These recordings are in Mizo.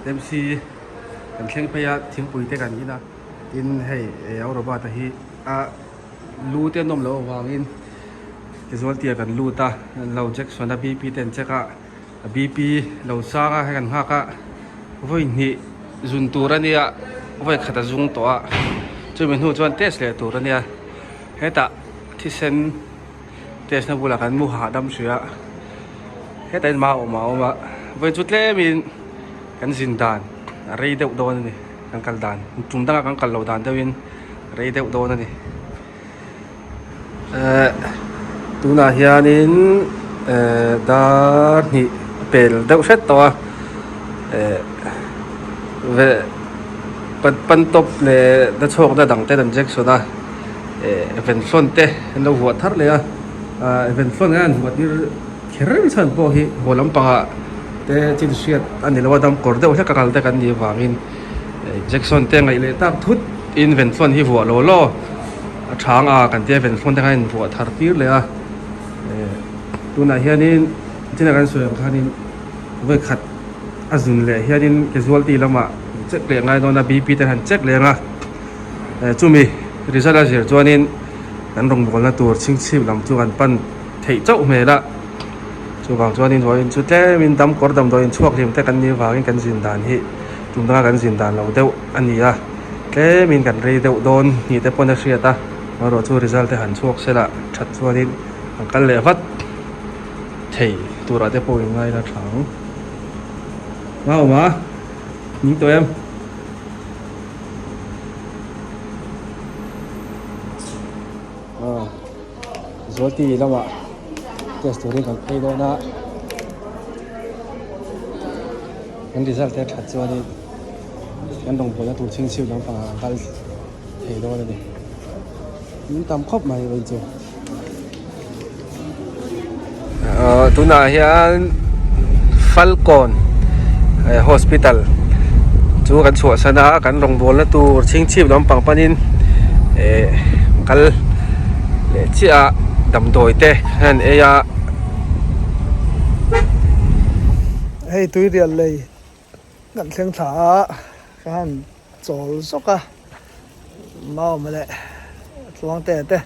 Mamit MC kan thleng phei a thingpui te kan in a tin hei au Robert-a hi a lu te an awm loh avangin tizual tia kan lut a lo Jackson a BP te an check a BP lo sang a hei kan nghak a vawi hnih zun tur a nia vawi khat a zung tawh a chumi hnu chuan test leh tur a nia hetah thisen test na bulah kan mu hahdam hrih a hetah hian mau awm a awm a vawi chu tlemin kan zin dan a rei deuh dawn a ni kan kal dan tum dangah kan kal loh dan deuhin a rei deuh dawn a ni ehh tunah hianin ehh dar hnih a pel deuh hret tawh a ehh veh pan tawp leh na chhuakna dang te an injection a. Eh venflon te an lo vuah thar leh a ah venflon hian an vuah tir kher chhan pawh hi haw lampangah te chin hriat a ni lo a dam kawr deuh hlek a kal te kan nih avangin injection te ngaih leh tak thut in venflon hi vuah law law a thang a kan tia venflon te khan in vuah thar tir leh a eh tunah hianin chin a kan sawi ang khanin vawikhat a zun leh hianin casualty lamah check leh ngai dawn a B P te han check leh ang a. Chumi result a zir chuanin kan rawngbawlna tur chhingchhip lam chu kan pan theih chauh hmel a, chuvang chuanin vawiin chu tlemin dam kawr damdawiin chhuak hlim te kan nih avangin kan zin dan hi tum danga kan zin dan lo deuh a ni a, tlemin kan rei deuh dawn ni te pawn a hriat a, amaherawh chu result te han chhuak sela that chuanin an kal leh vat thei turah te pawh in ngaina tha ang. Ngauhma ning tawh em? Zualti lamah test turin kan phei dawn a kan result te a that chuanin kan rawngbawlna tur chhingchhip lampangah kan kal thei dawn a ni in tam khawp mai vawiin chu. Tunah hian Falkawn hospital chu kan chhuahsan a kan rawngbawlna tur chhingchhip lampang panin eh kal leh chiah a damdawi te an ei a. Hei tuirial lei kan thleng thla a ka han chawl zawk a Maawm leh Tluangte te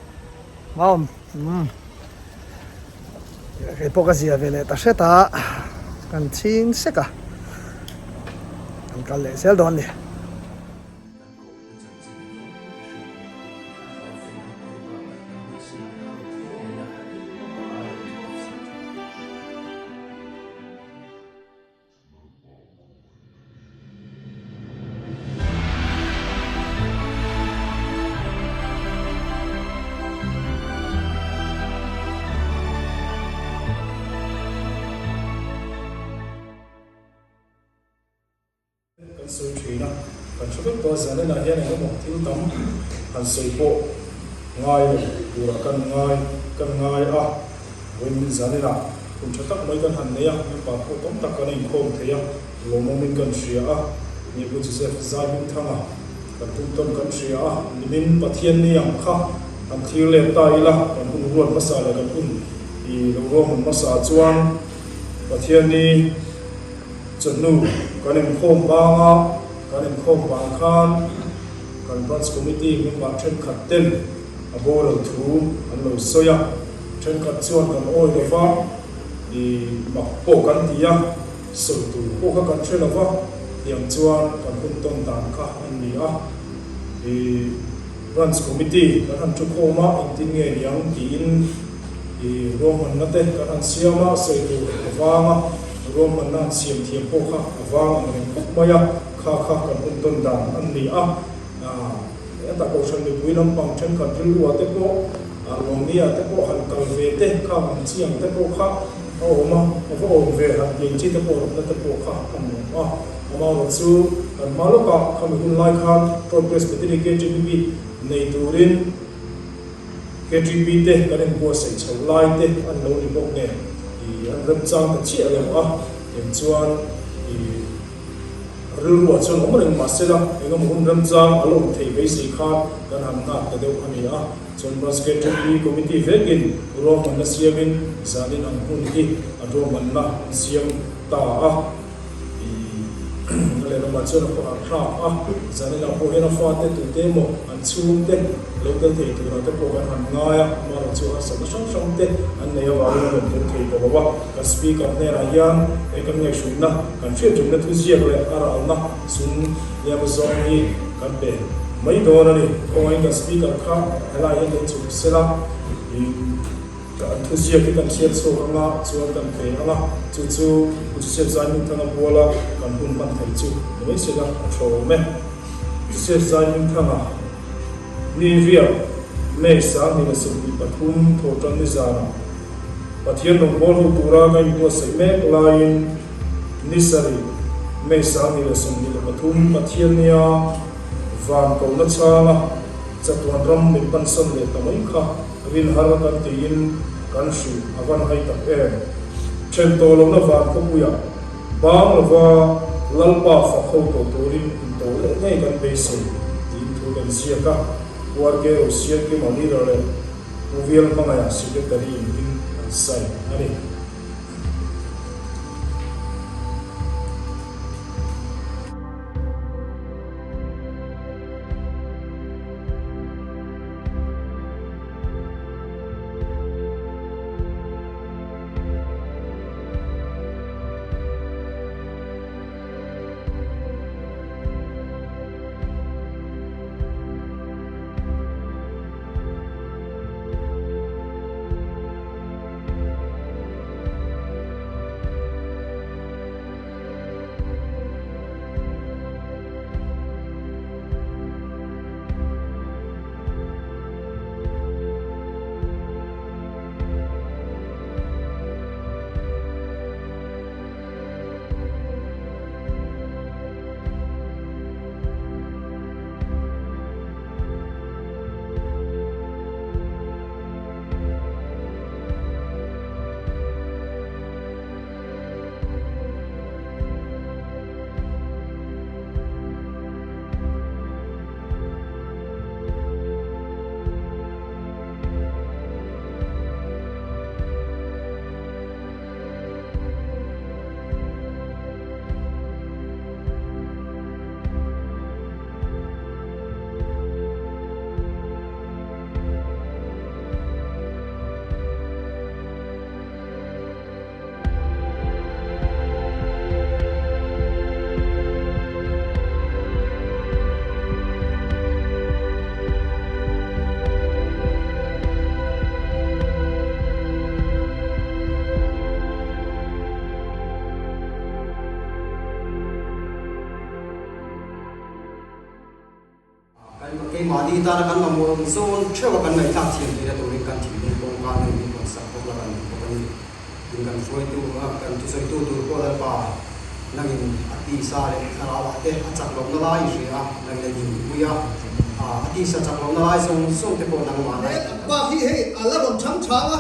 Maawm umm kei pawh ka zia ve leh ta hret a kan chhing sek a kan kal leh zel dawn a ni. Kan sawi thin a, kan hre vek tawh a, Zanena hian eng emaw thil tam han sawi pawh ngai lo turah kan ngai kan ngai a, vawiin Zanena hun tha tak mai kan han nei a, member pawh tam tak kan inkhawm thei a, lawmawmin kan hria a, Pu Joseph Zaihmingthanga kan tum tawn kan hria a, nimin Pathian ni ang kha han thlir let ta ila, kan hun ruat hmasa leh kan hun i lo ruahman hmasa chuan Pathian ni Chawhnu kan inkhawm bang a, kan inkhawm vang khan kan Branch Committee member thenkhat ten a boral thu an lo sawi a, thenkhat chuan kan awi lo va, i mak pawh kan ti a, sawi tur pawh kha kan hre lo va, tiang chuan kan hun tawn dan kha an ni a, i Branch Committee kan han thukhawm a, engtin nge niang tiin i ruahmanna te kan han siam a, sawi tur a vang a. Ruahmanna an siam thiam pawh kha a vang ang reng khawp mai a, kha kha kan hun tawn dan an ni a. Hetah Kohhran mipui lampang thenkhat rilru ah te pawh, Lawmni ah te pawh han kal ve te, khang ang chi ang te pawh kha a awm a, a va awm ve han ti ang chi te pawh rawtna te pawh kha an awm a. Amaherawh chu kan hma lawkah khami hun lai khan Third Presbytery KTPB nei turin KTP te kan inbuatsaih chhoh lai te an lo ni bawk nen ih an remchang ta chiah lo a, eng chuan ih rilruah chuan awm reng mah sela eng emaw hun remchang a la awm thei beisei khan kan han nghak ta deuh a ni a. Chuan Branch KTP Committee vekin ruahmanna siamin zanin ang hun hi a ruahmanna an siam ta a ih le. chuan a khawhar thlak a, zaninah pawh hian a fate tute emaw an chhungte lo tel thei turah te pawh kan han ngai a, amaherawhchu chu harsatna hrang hrang te an nei avangin an rawn tel thei ta lo a. Kan Speaker hnenah hian he kan ngaihhruihna, kan hriatṭumna thuziak leh a ralna sum liam zawng hi kan pe mai dawn a ni. Kawngaiin kan Speaker kha helaiah hian lo chhuk sela, Kan thuziak hi kan hriat chhuak anga chuan kan pe ang a, chu chu Pu Joseph Zaihmingthanga buala kan hun hman thei chu ni mai sela a tha awm e. Joseph Zaihmingthanga ni riak May 2023 thawhtan ni zanah Pathian rawngbâwl ho tura ka inbuatsaih mek laiin ni sarih May 2023 Pathiannia van kohna chhanga chatuan ram min pansan leh ta mai kha Rin har kan tiin kan hrilh a van hai tak em? Then tawh lohna van khawpuiah bang lova Lalpa fak ho tawh turin intawh leh ngei kan beisei tiin thu kan ziak a, Pu RK Rosiakima leader leh Pu Vial Hmangaiha secretary in hming an sign a ni. Kan keimahni tana kan mamawh awm zawn theuh a kan ngaihthlak thiam theihna turin kan thinlung kawngka nei min rawn sak bawk la kan duh bawk a ni. Tin kan hruaitu kan thusawitu tur pawh Lalpa nangin a tisa leh thlarauah te a chak lohna lai i hria a, nangin a dinpui a, a tisa chak lohna lai zawng zawng te pawh nangmah He bak hi hei a la rawn chang chang a,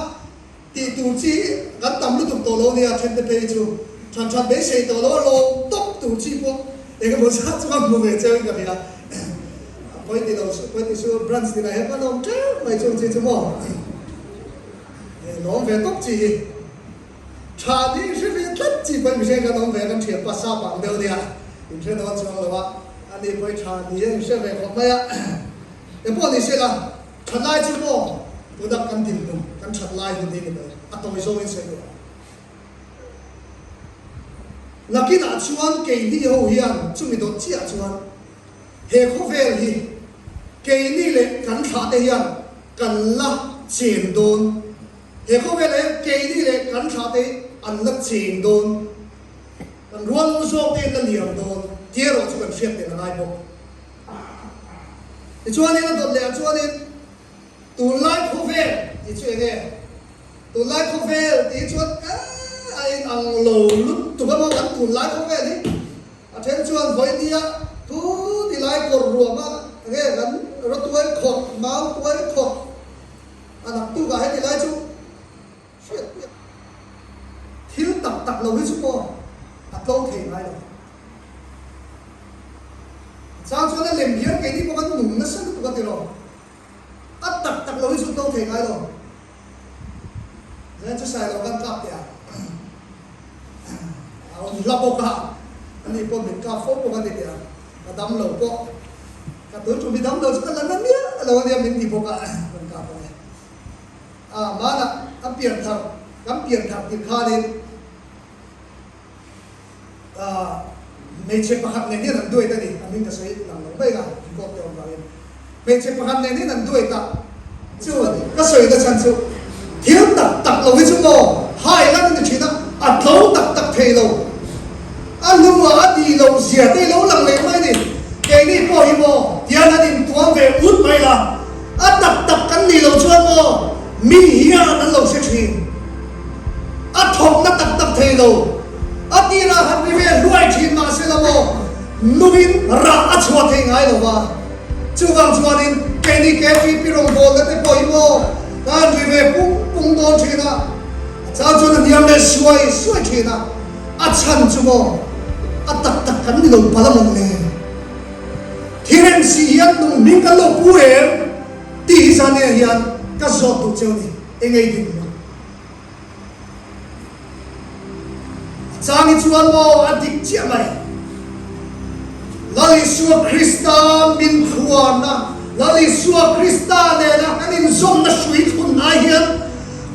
Tih tur chi hi kan tam lutuk tawh lo nia, then te phei chu than than beisei tawh lo a lawm tawp tur chi pawh eng emaw zat chu ka hmu ve chiang in ka hria. Pawi ti lo pawi ti chu branch tinah hian kan awm teuh mai chung chi chu maw lawm ve tawp chi hi tha ni hre ve tlat chi pawi mihring kan awm ve kan thian pa sap ang deuh nia in hre dawn chuang lo a, ani pawi tha ni a in hre ve khawp mai a, engpawh ni se la. That lai chu maw tuna kan dinhmun kan that lai hun hi ni mai, a tawi zawngin sawi duh ang. Nakinah chuan keini ho hian chumi dawt chiah chuan he khawvel hi keini leh kan thlahte hian kan la chen dawn, he khawvelah hian keini leh kan thlahte hi an la chen dawn, kan rual zawkte hi an la liam dawn tih erawh chu kan hriat tel a ngai bawk. Tichuanin a dawt leh ah chuanin tunlai khawvel tih chu enge? Tunlai khawvel tih chuan eh a inang lo lutuk a maw kan tunlai khawvel hi? A then chuan vawinia thu ti lai kawr ruam a enge kan rawtuai khawrh, mautuai khawrh a naktuk ah heti lai chu hriat thil tak tak lo hi chu pawh a tlo thei ngai lo. Chang chuan a lem hian keini pawh kan nung nasa lutuk a ti lo. A tak tak lo hi chu tlo thei ngai lo. Zain chu sai lo kan tlak teh a. A awm hla bawk a. Ani pawh min kap fo bawk a ni tih a, ka dam lo pawh ka tun tum hi dam lo chu ka la na miah lo a nia min ti bawk a, rawn kap a ni. A manah a pian thar, kan pian thar tir khanin hmeichhe pakhat nen hian an duet a ni, a hming ka sawi lang lo mai a, record te awm vangin. Hmeichhe pakhat nen hian an duet a, chu ka sawi na chhan chu thil tak tak lo hi chu maw hai lan a ni thin a, a tlo tak tak thei lo, a hnuah a tih loh zia te lo lang leh mai a ni. Keini pawh hi maw tian an intuam ve ut mai la, a tak tak kan nih loh chuan maw mi hian an lo hre thin. A thawkna tak tak thei lo. A tirah han ri ve hluai thin mah se la maw, nungin rah a chhuah thei ngai lo va. Chuvang chuanin keini KTP rawngbawlna te pawh hi maw kan ri ve pung pung dawn thin a, a chang chuan a hniam leh suai suai thin a, a chhan chu maw a tak tak kan ni lo palh a mawn le. Thireng si hian nung hming kan lo pu em tih hi zan-e hian ka zawt duh cheu ni, engei din maw? A chang hi chuan maw a dik chiah mai. Lal Isua Krista min phuarna, Lal Isua Krista nena kan inzawmna hrui thlun ai hian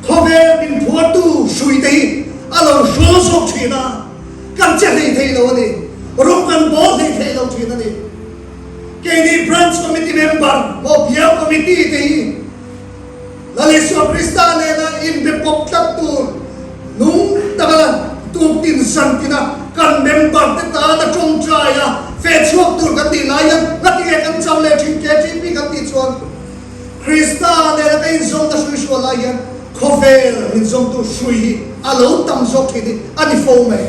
khawvel min phuartu hrui te hi a lo hrawl zawk thin a, kan che hlei thei lo a ni, rawng kan bawl hlei thei lo thin a ni. Keini Branch Committee member maw Bial Committee te hi Lal Isua Krista nena inbe pawp tlat tur nung taka la tuktin zan tina kan member te tana tawngtai a feh chhuak tur kan tih lai hian ngatinge kan cham leh thin KTP kan tih chuan Krista nena ka inzawmna hrui hrual lai hian khawvel min zawmtu hrui hi a lo tam zawk thin hi a ni fo mai.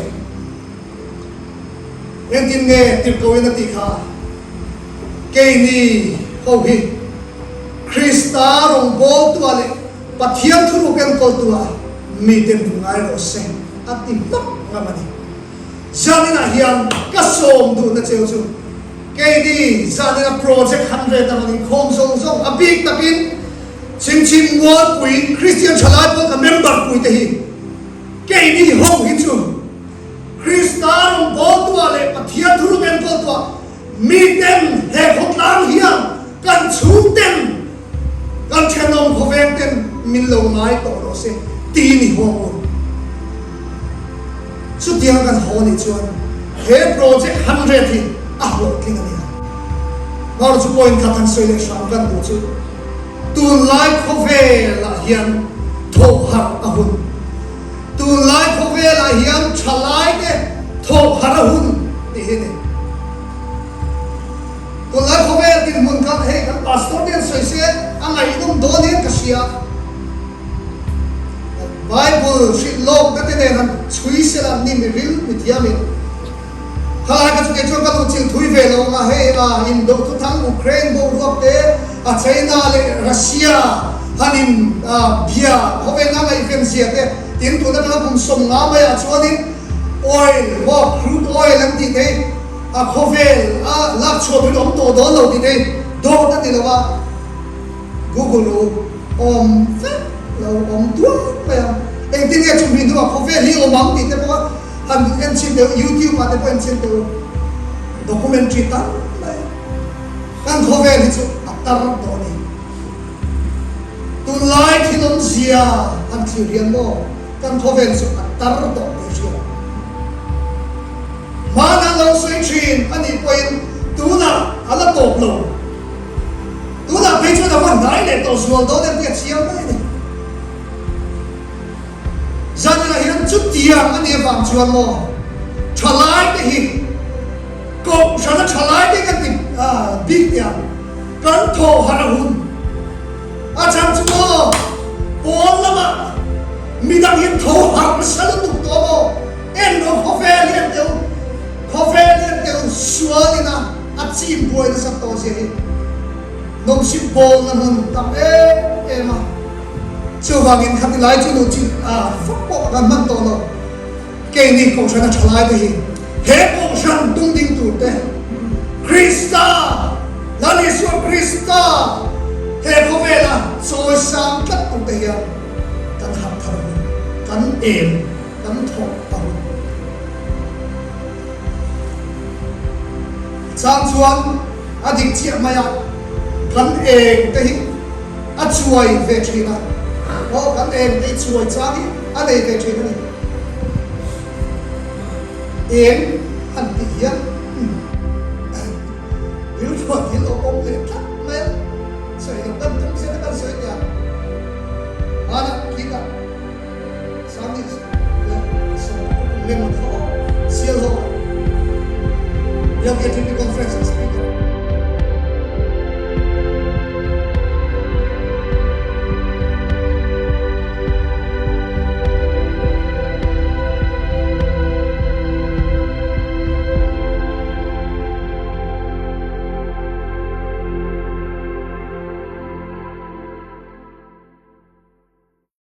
Engtin nge tirhkohin a tih kha? Keini ho hi Krista rawngbawltua leh Pathian thuruk enkawltua miten min ngai rawh se a ti hmak ngam a ni. Zaninah hian ka sawm duhna cheu chu keini zanina project 100 a rawn inkhawm zawng zawng a bik takin Chhingchhim Mualpui Kristian Thalai pawl ka member puite hi keini ho hi chu Krista rawngbawltua leh Pathian thuruk enkawltua miten he khawtlang hian kan chhungten, kan thenawm khawvengten min lo ngai tawh rawh se ti ni haw u. Chutiang kan haw nih chuan he project 100 hi a hlawhtling a nia. Mar chu point khat han sawi leh hram kan duh chu tunlai khawvelah hian thawhharh a hun. Tunlai khawvelah hian thalaite thawh harh a hun tih hi a ni. Tunlai khawvel dinhmun kha hei kan pastor te hian sawi se a ngaihnawm dawn hian ka hria. Bible hrilh lawkna te nen han chhui sela an ni mi ril mi thiamin. Khalai kha chu kei chuan ka luhchilh thui ve lo ang a, hei a indo thuthang Ukraine boruak te, a China leh Russia han in bia khawvelna ngaihven zia te, tin tun atanga kum 50 maiah chuanin oil maw crude oil an tih te hi a khawvel a lak chhuah tur hi awm tawh dawn lo tih te hi dawt a ni lo a, Google rawh u awm vek lo awm duak mai ang, engtin nge chumi hnuah khawvel hi awm ang tih te pawh a. Han en chhin deuh YouTube ah te pawh en chhin tur documentary tam mai kan khawvel hi chu a tar tawh a ni. Tunlai thil awmzia han thlir hian maw kan khawvel chu a tar tawh tih a hriat. Hmana lo sawi thin a nih pawhin tunah a la tawp lo. Tunah phei chuan a va hnai leh tawh zual dawn em tih a chiang mai a ni. Zanah hian chutiang a nih avang chuan maw thalai te hi kohhrana thalai te kan ti bik teh ang kan thawh harh a hun a chhan chu maw pawn lamah midang hian tho harh nasa lutuk tawh maw en rawh khawvel hian teh u khawvel hian teh u sual ina a chim buai nasat tawh zia hi nawmsip bawlna hmun tam em em a. Chuvangin khati lai chu nu chi fak pawh kan hman tawh lo. Keini Kohhran a tha lai te hi he Kohhran tung ding tur te Krista, Lal Isua Krista he khawvela chawi sang tlat tur te hian kan harh thar a hun, kan em, kan thawk a hun. Chang chuan a dik chiah mai a, kan eng te hi a chuai ve thin a, aw kan eng te hi chuai chang hi a nei ve thin a ni. Eng han tih hian rilruah thil awm awm leh tlat mai a, sawi lo kan tum zet a kan sawi nia, hmanah khitah. Sangni leh Sawmkuk kum lem an thawh a, Sialhawk ah Biak KTP Conference an